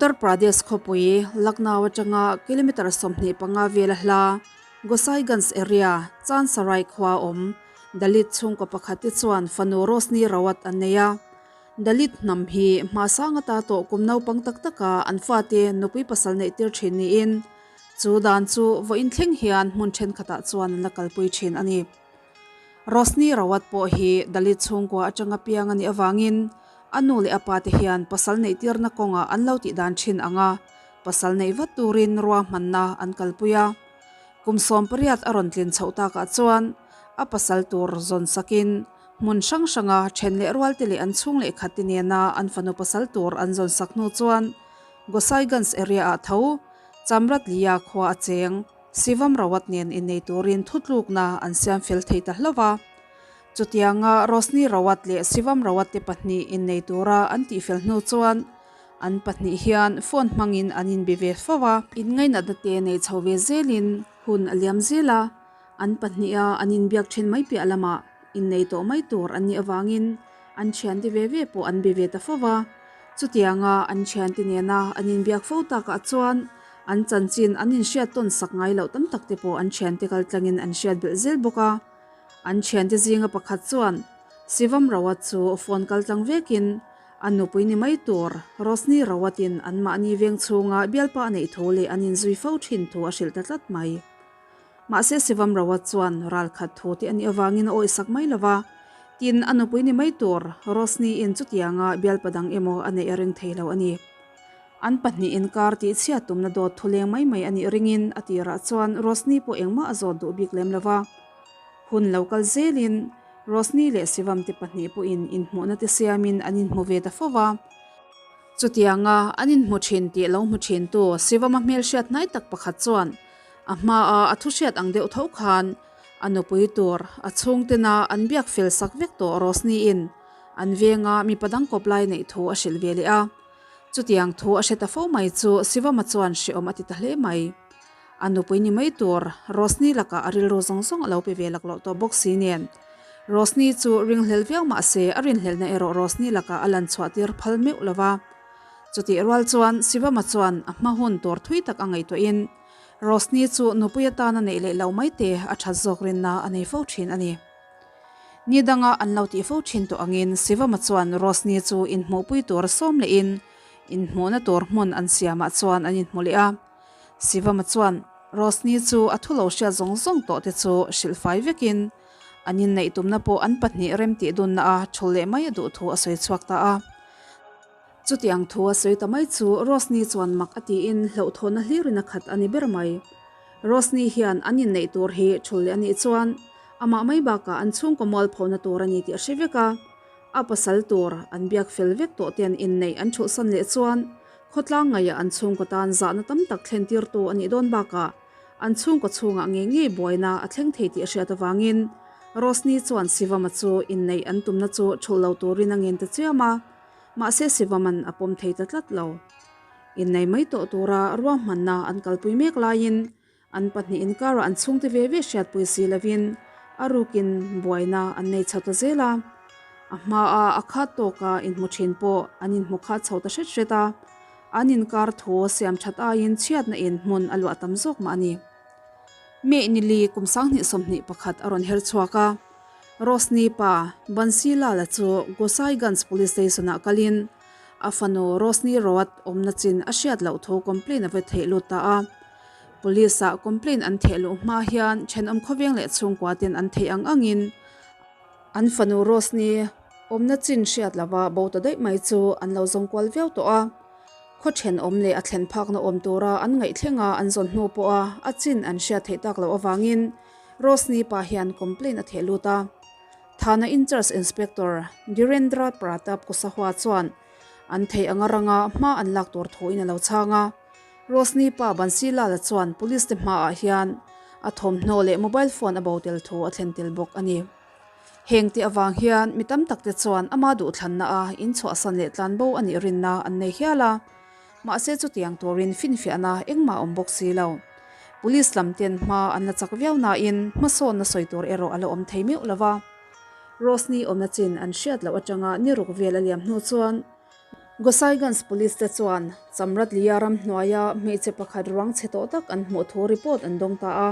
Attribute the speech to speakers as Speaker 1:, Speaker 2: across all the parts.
Speaker 1: Uttar Pradesh khawpui Lucknow atanga kilometre 25 vela hla Gosaiganj area Chandsarai khua awm Dalit chhungkaw pakhat te chuan fanu Roshni Rawat an nei a. Dalit hnam hi hmasang ata tawh kum naupang tak taka an fate nupui pasal neih tir thin niin chu dan chu vawiin thleng hian hmun thenkhatah chuan an la kalpui thin a ni. Roshni Rawat pawh hi Dalit chhungkua atanga piang a nih avangin a nu leh a pa te hian pasal neih tirna kawngah an lo tih dan thin ang a, pasal neih vat turin ruahmanna an kalpui a. Kum 18 a rawn tlin chhoh takah chuan a pasal tur zawn sakin Hmun hrang hranga then leh rualte leh an chhung leh khat te nena an fanu pasal tur an zawn sak hnu chuan Gosaiganj area ah tho Chamratliya khua a cheng Sivam Rawat nen innei turin thutlukna an siam fel thei ta hlauh a. Chutianga Roshni Rawat leh Sivam Rawat te pahnih innei tura an tihfel hnu chuan an pahnih hian phone hmangin an inbe ve fo a. Inngainatna te nei chho ve zelin hun a liam zel a. An pahniha an inbiak then mai piah lamah innei tawh mai tur an nih avangin an thiante ve ve pawh an be ve ta fo va. Chutianga an thiante nena an inbiak fo takah chuan an chanchin an inhriat tawn sak ngai loh tam tak te pawh an thiante kal tlangin an hriat belh zel bawk a. An thiante zinga pakhat chuan Sivam Rawat chu phone kal tlang vekin a nupui ni mai tur Roshni Rawatin anmahni veng chhunga bialpa a neih thu leh an inzui fo thin thu a hrilh ta tlat mai. Mahse Sivam Rawat chuan ral khat thu te a nih avangin a awihsak mai lo va, tin a nupui ni mai tur Roshni-in chutianga bialpa dang emaw a neih a ring thei lo a ni. An pahnih inkar tih chhiat tumna dawt thu leng mai mai a nih ringin a tirah chuan Roshni pawh engmah a zawt duh bik lem lo va. Hun lo kal zelin Roshni leh Sivam te pahnih pawhin inhmuhna te siamin an inhmu ve ta fo va. Chutianga an inhmu thin tih lo hmu thintu Sivama hmelhriat hnai tak pakhat chuan A hmaa a thuhriat ang deuh tho khan a nupui tur a chhungtena an biak fel sak vek tawh Roshni-in an venga mipa dang kawp lai neih thu a hrilh ve leh a. Chutiang thu a hre ta fo mai chu Sivama chuan hrehawm a ti ta hle mai. A nupui ni mai tur Roshni lakah a rilru zawng zawng a lo pe ve laklawh tawh bawk si nen. Roshni chu ringhlel viau mah se a rinhlelhna erawh Roshni lakah a lan chhuah tir phal meuh lo va. Chutih rual chuan Sivama chuan a hma hun tur thui tak a ngaihtuahin Roshni chu nupui atana neih leh lo mai te a that zawk rinna a nei fo thin a ni. Ni danga an lo tih fo thin tawh angin Sivama chuan Roshni chu inhmuhpui tur sawm lehin inhmuhna tur hmun an siamah chuan an inhmu leh a. Sivama chuan Roshni chu a thu lo hriat zawng zawng tawh te chu hrilh fai vekin an inneih tumna pawh an pahnih remtih dunna a thul leh mai a duh thu a sawi chhuak ta a. Chutiang thu a sawi ta mai chu Roshni chuan mak a tiin hlauhthawhna hlirin a khat a ni ber mai. Roshni hian an inneih tur hi thul leh a nih chuan amah mai bakah an chhungkaw mualphona tur a ni tih a hre vek a. A pasal tur an biak fel vek tawh ten inneih an thulhsan leh chuan khawtlang ngaihah an chhungkaw tan zahna tam tak thlen tirtu a nih dawn bakah an chhungkaw chhungah ngei ngei buaina a thleng thei tih a hriat avangin Roshni chuan Sivama chu inneih an tumna chu thulh lo turin a ngen ta chiam a. Mahse Sivaman a pawm thei ta tlat lo. Innei mai tawh tura ruahmanna an kalpui mek laiin an pahnih inkarah an chhungte ve ve hriatpui si lovin a rukin buaina an nei chho ta zel a. A hmaa a khat tawka inhmu thin pawh an inhmu khat chho ta hret hret a, an inkar thu siam that aiin chhiatna in hmun a luah tam zawk mah a ni. May nili kum 2021 a rawn her chhuak a. Roshni pa Bansi Lal-a chu Gosaiganj Police Station-ah kalin a fanu Roshni Rawat awmna chin a hriat loh thu complaint a va theih lut ta a. Police-ah complaint an theh luh hma hian thenawm khawveng leh chhungkua ten an theih ang angin an fanu Roshni awmna chin hriat lova bo ta daih mai chu an lo zawng kual viau tawh a. Khaw thenawm leh a thlen phakna awm tura an ngaihthleng a an zawn hnu pawha a chin an hriat theih tak loh avangin Roshni pa hian complaint a theh lut a. Thana in-charge Inspector Dhirendra Pratap Kusahwa chuan an theih anga ranga hma an lak tur thuin a lo chhang a. Roshni pa Bansi Lal-a chuan police te hmaah hian a thawmhnaw leh mobile phone a bo tel thu a thlen tel bawk a ni. Heng te avang hian mi tam tak te chuan ama duhthlanna a inchhuahsan leh tlanbo a nih rinna an nei hial a. Mahse chutiang turin finfiahna engmah a awm bawk si lo. Police lam ten hma an la chak viau nain hmasawnna sawi tur erawh a la awm thei meuh lo va. Roshni awmna chin an hriat loh atanga ni ruk vel a liam hnu chuan. Gosaiganj Police te chuan Chamratliya ramhnuaia hmeichhe pakhat ruang chhe tawh tak an hmuh thu report an dawng ta a.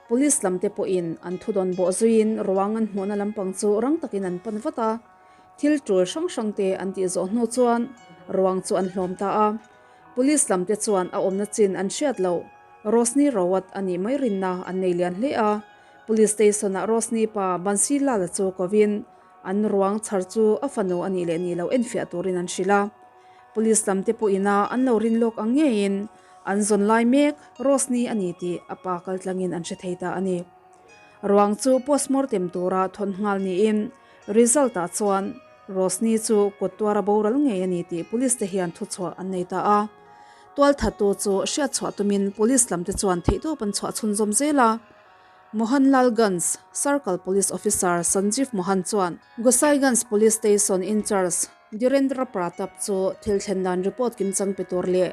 Speaker 1: Police lam te pawhin an thudawn bawh zuiin ruang an hmuhna lampang chu rang takin an pan vat a. Thil tul hrang hrang te an tih zawh hnu chuan ruang chu an hlawm ta a. Police lam te chuan a awmna chin an hriat loh Rosni Rawat a nih mai rinna an nei lian hle a. Police station ah Rosni pa Bansi Lal-a chu kovin an ruang chhar chu a fanu a nih leh nih loh enfiah turin an hrilh a. Police lam te pawhin a an lo rin lawk ang ngeiin an zawn lai mek Rosni a ni tih a pa kaltlangin an hre thei ta a ni. Ruang chu postmortem tura thawn nghal niin result ah chuan Rosni chu kut tuara boral ngei a ni tih police te hian thuchhuah an nei ta a. Tualthattu chu hriatchhuah tumin police lam te chuan theihtawp an chhuah chhunzawm zel a. Mohanlalganj Circle Police Officer Sanjeev Mohan chuan Gosaiganj Police Station in-charge Dhirendra Pratap chu thil thlen dan report kimchang pe tur leh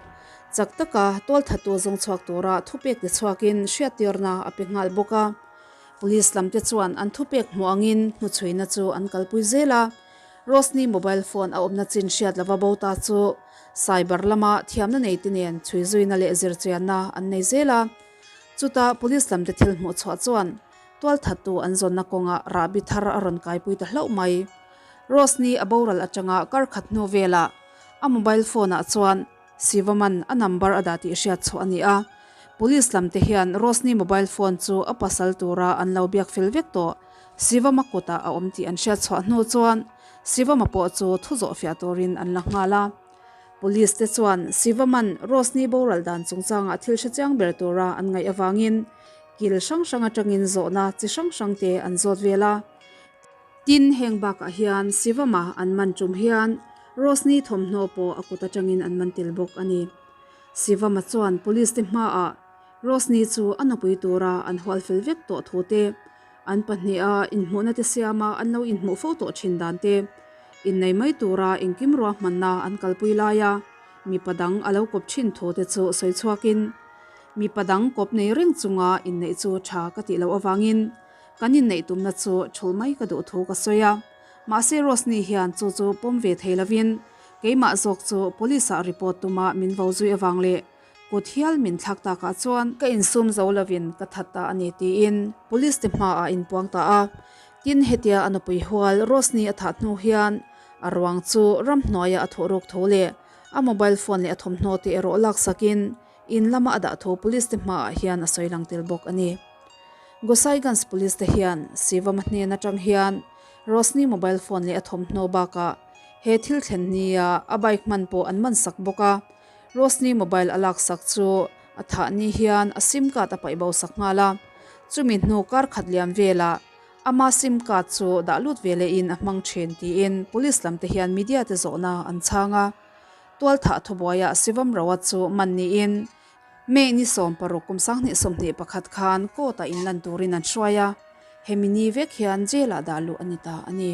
Speaker 1: chak taka tualthattu zawng chhuak tura thupek ti chhuakin hriattirna a pe nghal bawk a. Police lamte chuan an thupek hmuh angin hnuchhuina chu an kalpui zel a. Rosni mobile phone a awmna chin hriat lova bo ta chu cyber lama thiamna neite nen chhuizuina leh zirchianna an nei zel a. Chutah police lamte thil hmuh chhuah chuan tualthattu an zawnna kawngah rahbi thar a rawn kaipui ta hlauh mai. Rosni a boral atanga kar khat hnu velah a mobile phone ah chuan Sivaman a number a dah tih hriat chhuah a ni a. Police lamte hian Rosni mobile phone chu a pasal tura an lo biak fel vek tawh. Sivama kutah a awm tih an hriat chhuah hnu chuan Sivama pawh chu thu zawh fiah turin an la nghal a. Police te chuan Sivaman Rosni boral dan chungchangah thil hre chiang ber tura an ngaih avangin kil hrang hrang atangin zawhna chi hrang hrang te an zawt vel a. Tin, heng bakah hian Sivama an man tum hian Rosni thawmhnaw pawh a kut atangin an man tel bawk a ni. Sivama chuan police te hmaah Rosni chu a nupui tura an hual fel vek tawh thu te, An pahniha inhmuhna te siama an lo inhmuh fo tawh thin dan te, innei mai tura engkim ruahmanna an kalpui laia mipa dang a lo kawp thin thu te chu sawi chhuakin, mipa dang kawp nei reng chunga inneih chu tha ka tih loh avangin kan inneih tumna chu thul mai ka duh thu ka sawi a. Mahse Rosni hian chu chu pawm ve thei lovin keimah zawk chu police-ah report tuma min vo zui avang leh Kut hial min thlak takah chuan ka insum zo lovin ka that ta a ni tiin police te hmaah a inpuang ta a. Tin, hetia a nupui hual Rosni a thah hnu hian a ruang chu ramhnuaia a thawh ruk thu leh a mobile phone leh a thawmhnaw te erawh laksakin in lama a dah thu police te hmaah hian a sawi lang tel bawk a ni. Gosaiganj police te hian Sivama hnen atang hian Rosni mobile phone leh a thawmhnaw bakah he thil thlen nia a bike hman pawh an man sak bawk a. Rosni mobile a laksak chu a thah ni hian a sim card a paih bo sak nghal a, chumi hnu kar khat liam velah ama sim card chu dah lut ve lehin a hmang thin tiin police lam te hian media te zawhna an chhang a. Tualthah thubuaiah Sivam Rawat chu man niin May ni 60 kum 2021 khan court ah inlan turin an hruai a, hemi ni vek hian jail ah dah luh a ni ta a ni.